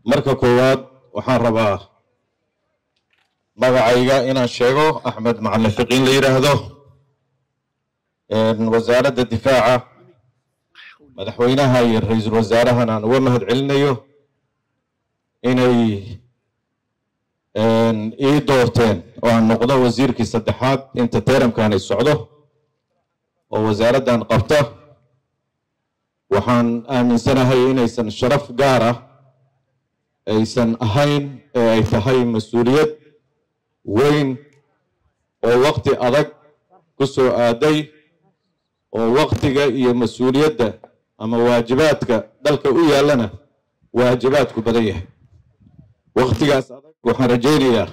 Marka koowaad waxaan rabaa magacayga inaan sheego, Axmed Macalin Fiqiin la yidhaahdo. Wasaaradda difaaca, madaxweynaha iyo ra-iisul wasaarahan aan uga mahad celinayo inay ii doorteen oo aan noqdo wasiirkii saddexaad inta teeramkan ay socdo oo wasaaraddan qabta. Waxaan aaminsanahay inaysan sharaf gaar ah aysan ahayn ee ay tahay mas-uuliyad weyn oo waqti adag ku soo aaday, oo waqtiga iyo mas-uuliyadda ama waajibaadka dalka u yaallana waajibaadku badan yahay. Waqtigaas adag waxaan rajaynayaa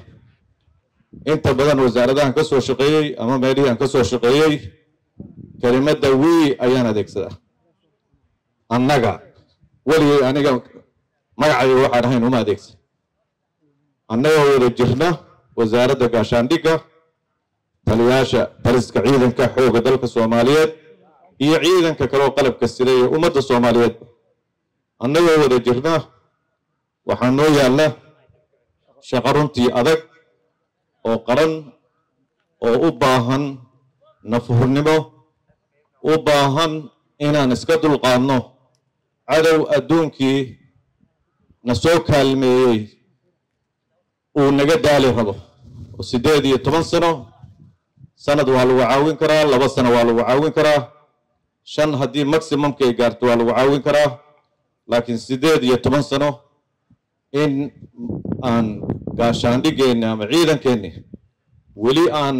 inta badan wasaaradahan ka soo shaqeeyey ama meelihii aan ka soo shaqeeyey kelimadda "we" ayaan adeegsadaa. Annaga weligay aniga magacayga waxaan ahayn uma adeegsan. Annagoo wada jirna Wasaaradda Gaashaandhigga, taliyaasha taliska ciidanka xoogga dalka Soomaaliyeed iyo ciidanka kaleoo qalabka sida iyo ummadda Soomaaliyeed, annagoo wada jirna waxaa noo yaalla shaqo runtii adag oo qaran oo u baahan nafhurnimo, u baahan inaan iska dulqaadno cadow adduunkii na soo kaalmeeyey uu naga daali rabo oo 18 sano. Sanad waa lagu caawin karaa, 2 sano waa lagu caawin karaa, 5 haddii maximumka ay gaarto waa lagu caawin karaa, laakiin 18 sano in aan gaashaandhigeenni ama ciidankeenni weli aan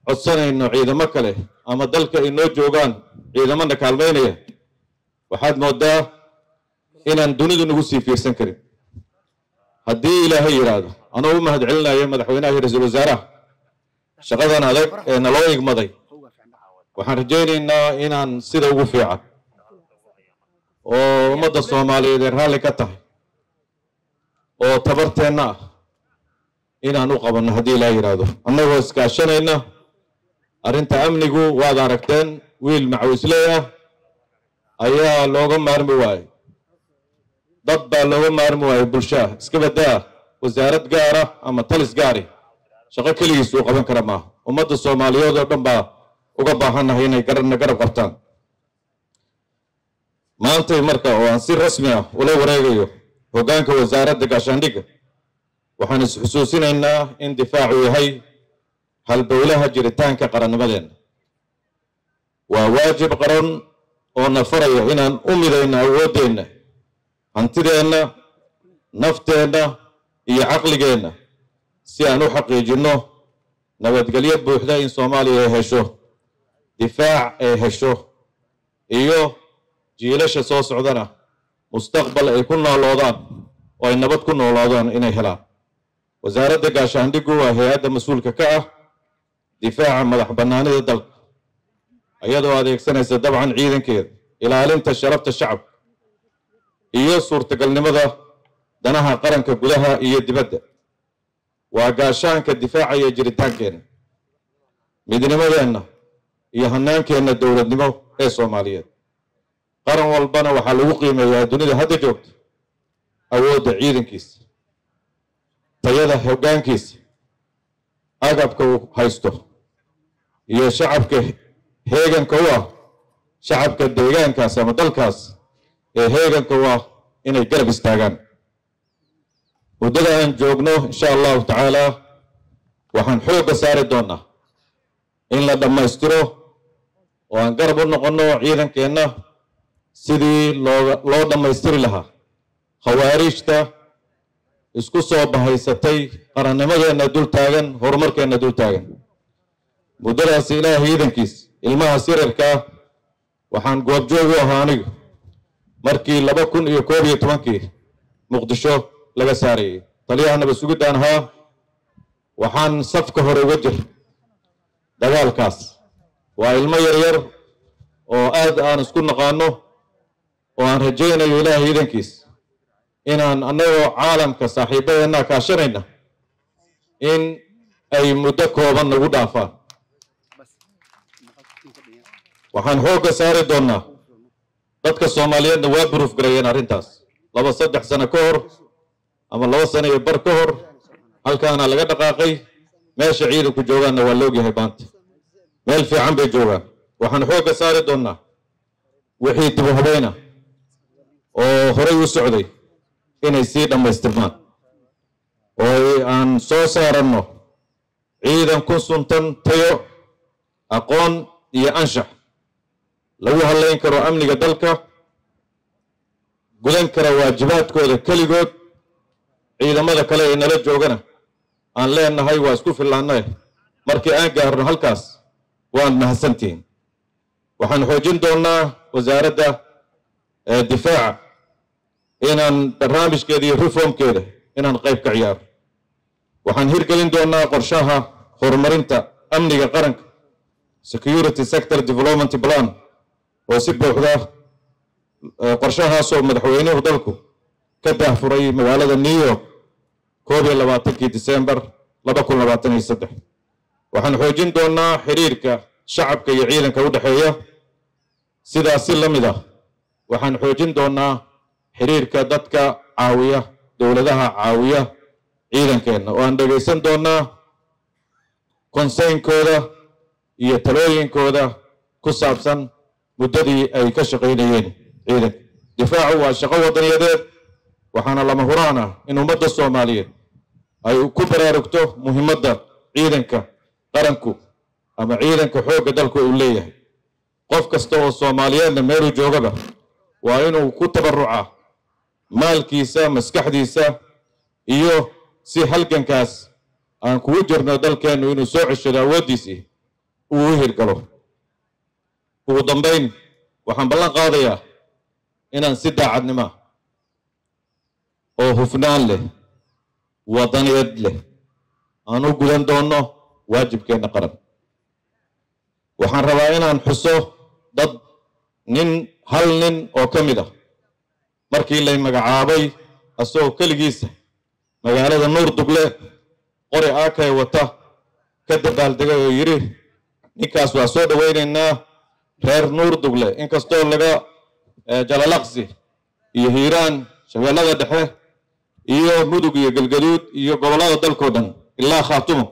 codsanayno ciidamo kale ama dalka ay noo joogaan ciidamana kaalmaynaya, waxaad moodaa inaan dunidu nagu sii fiirsan karin. Haddii Ilaahay yidhaahdo, anoo u mahad celinaya madaxweynaha iyo ra-iisul wasaaraha shaqadan adag ee naloo igmaday, waxaan rajaynaynaa inaan sida ugu fiican oo ummadda Soomaaliyeed ay raalli ka tahay oo tabarteenna ah inaan u qabanno haddii Ilaah yidhaahdo, annagoo iskaashanayna. Arrinta amnigu waad aragteen, wiil macawisley ah ayaa looga maarmi waayey, dad baa looga maarmi waayey, bulshaah iska badaa wasaarad gaara ama talis gaari shaqo keligiis uu qaban kara maaha. Ummadda Soomaaliyeed oo dhan baa uga baahannahay inay garabna garab qabtaan. Maantay marka oo aan si rasmi ah ula wareegayo hoggaanka Wasaaradda Gaashaandhigga, waxaan is-xusuusinaynaa in difaacu yahay halbowlaha jiritaanka qarannimadeenna. Waa waajib qaran oo na faraya inaan u midayno awooddeenna, hantideenna, nafteenna iyo caqligeenna si aan u xaqiijinno nabadgelyo buuxda, in Soomaaliya ay hesho difaac, ay hesho iyo jiilasha soo socdana mustaqbal ay ku nooloodaan oo ay nabad ku nooloodaan inay helaan. Wasaaradda Gaashaandhiggu waa hay-adda mas-uulka ka ah difaaca madax bannaanida dalka, iyadoo adeegsanaysa dabcan ciidankeeda, ilaalinta sharafta shacabka iyo suurtagalnimada danaha qaranka gudaha iyo dibadda. Waa gaashaanka difaacaya jiritaankeenna, midnimadeenna iyo hannaankeenna dowladnimo ee Soomaaliyeed. Qaran walbana waxaa lagu qiimeeyaa dunida hadda joogta awoodda ciidankiisa, tayada hoggaankiisa, agabka uu haysto iyo shacabka heeganka u ah, shacabka deegaankaas ama dalkaas ee heeganka u ah inay garab istaagaan. Muddada aan joogno, insha Allahu tacaala, waxaan xoogga saari doonaa in la dhammaystiro oo aan garab u noqonno ciidankeenna sidii loo dhammaystiri lahaa khawaariijta isku soo bahaysatay qarannimadeenna dul taagan, horumarkeenna dul taagan. Muddadaas, Ilaahay ciidankiis, ilmahaas yararkaa waxaan goobjoog u ahaa aniga markii 2011-kii Muqdisho laga saarayay. Taliyaha nabad sugidaan ahaa, waxaan safka hore uga jir dagaalkaas. Waa ilmo yaryar oo aad aan isku naqaano oo aan rajaynayo, Ilaahay ciidankiis, inaan annagoo caalamka saaxiibadeenna kaashanayna in ay muddo kooban nagu dhaafaan. Waxaan xoogga saari doonnaa, dadka Soomaaliyeedna waa buruuf gareeyeen arrintaas 2-3 sano ka hor. ama 2 sano iyo bar ka hor halkaana laga dhaqaaqay. Meesha ciidanku joogaanna waa loogyahay maanta, meel fiican bay joogaan. Waxaan xoogga saari doonnaa wixii dib u habayna oo horay u socday inay sii dhammaystirmaan oo aan soo saaranno ciidan ku suntan tayo, aqoon iyo anshax lagu hadlayn karo amniga dalka, gudan kara waajibaadkooda keligood. Ciidamada kale ee nala joogana aan leenahay waa isku fillaannae. Markii aan gaarno halkaas waad mahadsantihiin. Waxaan xoojin doonnaa wasaaradda difaaca inaan barnaamijkeeda iyo reformkeeda inaan qayb ka ciyaaro. Waxaan hirgelin doonnaa qorshaha horumarinta amniga qaranka, Security Sector Development Plan, oo si buuxda qorshahaasoo madaxweynuhu dalku ka daahfuray magaalada New York 21-kii Disembar 2023. Waxaan xoojin doonnaa xiriirka shacabka iyo ciidanka u dhexeeya. Sidaas si la mid ah waxaan xoojin doonnaa xiriirka dadka caawiya, dowladaha caawiya ciidankeenna, oo aan dhegaysan doonnaa konseynkooda iyo talooyinkooda ku saabsan muddadii ay ka shaqaynayeen ciidanka. Difaacu waa shaqo wadaniyadeed, waxaana lama huraan ah in ummadda Soomaaliyeed ay ku baraarugto muhiimadda ciidanka qaranku ama ciidanka xoogga dalku uu leeyahay. Qof kasta oo Soomaaliyeedna meeluu joogaba waa inuu ku tabarucaa maalkiisa, maskaxdiisa, iyo si halgankaas aan kugu jirno dalkeennu inuu soo ceshado awooddiisii uu u hirgalo. Ugu dambayn, waxaan ballan qaadayaa inaan si daacadnimo oo hufnaan leh, wadaniyad leh aan u gudan doonno waajibkeenna qaran. Waxaan rabaa inaan xuso dad nin, hal nin oo ka mid ah markii lay magacaabay, asagoo keligiisa magaalada Nuur Dugle qori aakay wata ka dabaaldegay oo yidhi ninkaas waa soo dhowaynaynaa. Reer Nuur Dugle, inkastoo laga Jalalaqsi iyo Hiiraan, Shabeellada Dhexe iyo Mudug iyo Galgaduud iyo gobollada dalkoo dhan ilaa Khaatumo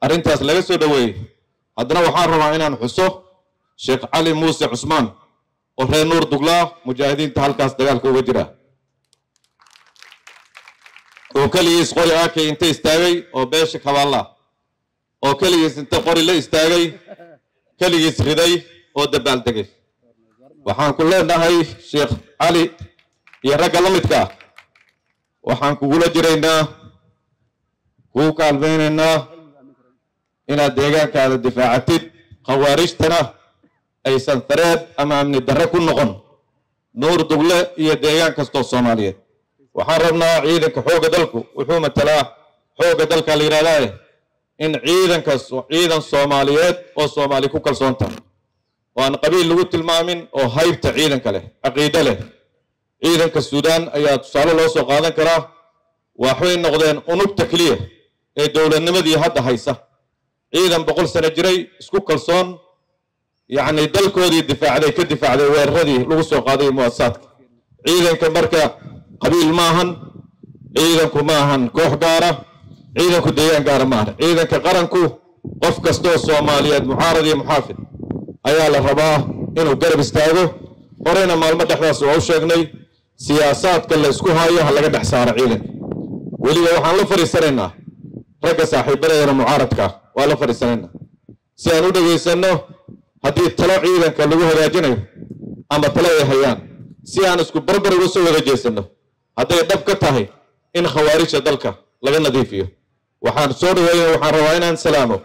arrintaas laga soo dhoweeyey, haddana waxaan rabaa inaan xuso Sheekh Cali Muuse Cusmaan oo reer Nuur Duglaa, mujaahidiinta halkaas dagaalka uga jira, oo keligiis qori aakay inta istaagay, oo beesha kabaalla, oo keligiis inta qori la istaagay, keligiis riday oo dabaaldegay. Waxaan ku leenahay Sheekh Cali iyo ragga la midka ah, waxaan kugula jiraynaa, kugu kaalmaynaynaa inaad deegaankaada difaacatid, khawaarijtana aysan tareed ama amni darre ku noqon Nuur Dugle iyo deegaan kastoo Soomaaliyeed. Waxaan rabnaa ciidanka xoogga dalku wuxuu matalaa xoogga dalka la yidhahdaaye in ciidankas ciidan Soomaaliyeed oo Soomaali ku kalsoon tahay oo aan qabiil lagu tilmaamin oo haybta ciidanka leh, caqiide leh. Ciidanka Suudaan ayaa tusaale loo soo qaadan karaa. Waxay noqdeen unugta keliya ee dowladnimadii hadda haysa, ciidan 100 sano jiray, isku kalsoon, yacni dalkoodii difaacday, ka difaacday weeraradii lagu soo qaaday muasasaadka. Ciidanka marka qabiil ma ahan, ciidanku ma ahan koox gaara, ciidanku deegaan gaara ma ahan. Ciidanka qaranku qof kastoo Soomaaliyeed, mucaarad iyo muxaafid, ayaa la rabaa inuu garab istaago. Horeyna maalmo dhexdaas waa u sheegnay, siyaasaadka la isku hayo ha laga dhex saaro ciidanka. Weliba waxaan la fadhiisanaynaa ragga saaxiibadeena mucaaradka, waa la fadhiisanaynaa si aan u dhegaysanno haddii talo ciidanka lagu hagaajinayo ama talo ay hayaan, si aan isku barbar uga soo wada jeesanno hadday dhab ka tahay in khawaarijta dalka laga nadiifiyo. Waxaan soo dhaweeya, waxaan rabaa inaan salaamo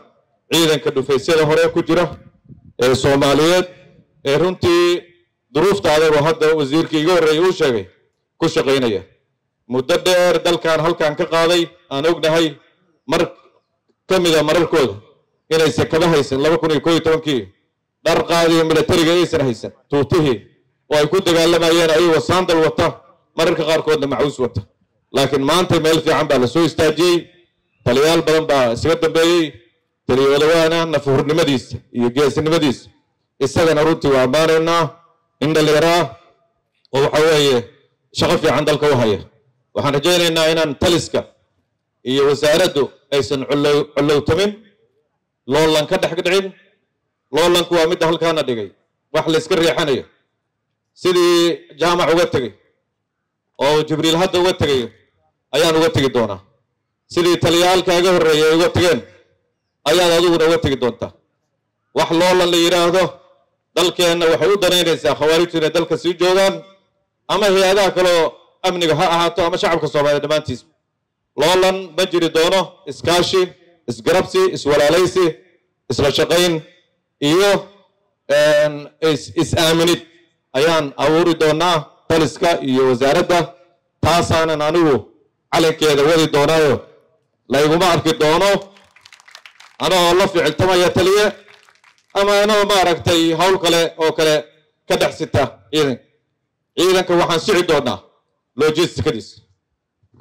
ciidanka dhufaysyada hore ku jira ee Soomaaliyeed ee runtii duruufta adagoo hadda wasiirkii iga horreeyay uu sheegay ku shaqaynaya muddo dheer dalkan halkan ka qaaday. Aan ognahay mar ka mida mararkooda inaysan kaba haysan 2011-kii, dhar qaadiyo militariga aysan haysan, tuutihii oo ay ku dagaalamayeen ayagoo saandal wata, mararka qaarkoodna macuus wata. Laakiin maanta meel fiican baa la soo istaajiyey. Taliyaal badan baa isaga dambeeyey, taliyoodawaana nafhurnimadiisa iyo geesinimadiisa isagana runtii waa ammaanaynaa, nin dhallinyaraa oo waxa weeye shaqo fiican dalka u haya. Waxaan rajaynaynaa inaan taliska iyo wasaaraddu aysan collowtamin, loolan ka dhex dhicin. Loolanku waa midda halkaana dhigay, wax la iska riixanayo, sidii Jaamac uga tegey oo Jibriil hadda uga tegayo ayaan uga tegi doonaa. Sidii taliyaalkaaga horreeyay ay uga tegeen ayaad adiguna uga tegi doontaa. Wax loolan la yidhaahdo dalkeenna waxay u danaynaysaa khawaarijtu inay dalka sii joogaan, ama hay-adaha kaleoo amniga ha ahaato ama shacabka Soomaaliya dhammaantiis. Loolan ma jiri doono. Iskaashi, isgarabsi, iswalaalaysi, isla shaqayn iyo is-aaminid ayaan abuuri doonaa taliska iyo wasaaradda. Taasaanan anigu calankeeda wadi doonaayo, layguma arki doono anoo la ficiltamaya taliye ama anoo maaragtay hawl kale oo kale ka dhex sita ciidanka. Ciidanka waxaan sixi doonaa logisticadiisa.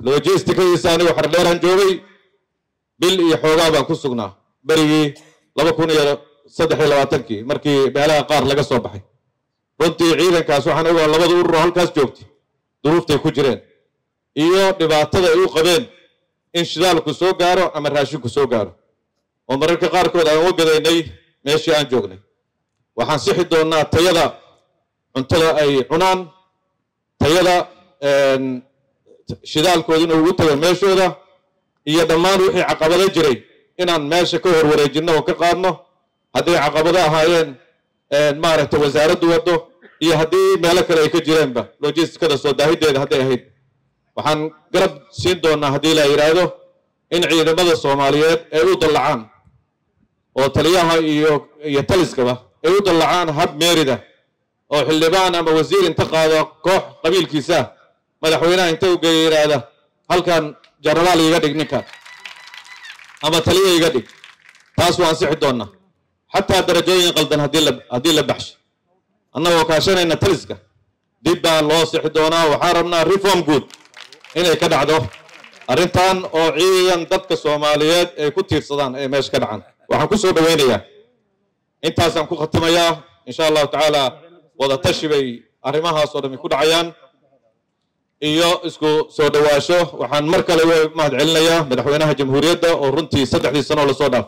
Logisticadiisa anigu Xardheeraan joogay, bil iyo xoogaa baan ku sugnaa berigii 2023-kii markii meelaha qaar laga soo baxay. Runtii ciidankaas waxaan ogaa labada urur oo halkaas joogtay duruuftay ku jireen iyo dhibaatada ay u qabeen in shidaalku soo gaaro ama raashinku soo gaaro, oo mararka qaarkood aan uga gadaynay meeshii aan joognay. Waxaan sixi doonaa tayada cuntada ay cunaan, tayada shidaalkooda inuu ugu tago meeshooda, iyo dhammaan wixii caqabado jiray inaan meesha ka horwareejinno oo ka qaadno, hadday caqabado ahaayeen maaragtay wasaaraddu waddo iyo haddii meelo kale ay ka jireenba, logisticada soo daahiddeeda hadday ahayd. Waxaan garab siin doonaa haddii la yidhaahdo in ciidamada Soomaaliyeed ay u dallacaan, oo taliyaha iyo taliskaba ay u dallacaan hab meerida, oo xildhibaan ama wasiir inta qaado koox qabiilkiisa madaxweynaha inta u geeya yidhaahda halkan jenaraal iiga dhig ninkan ama taliya iga dhig, taas waa ansixi doonaa. Xataa darajooyin qaldan haddii la baxsho, annagoo kaashanayna taliska dib baa loo sixi doonaa. Waxaan rabnaa reform guud inay ka dhacdo arrintan, oo ciidan dadka Soomaaliyeed ay ku tiirsadaan ay meesha ka dhacaan. Waxaan ku soo dhaweynayaa, intaasaan ku khatimayaa, insha Allahu tacaala wada tashi bay arrimahaas oo dhami ku dhacayaan iyo isku soo dhawaasho. Waxaan mar kale u mahad celinayaa madaxweynaha jamhuuriyadda oo runtii 3dii sano lasoo dhaaf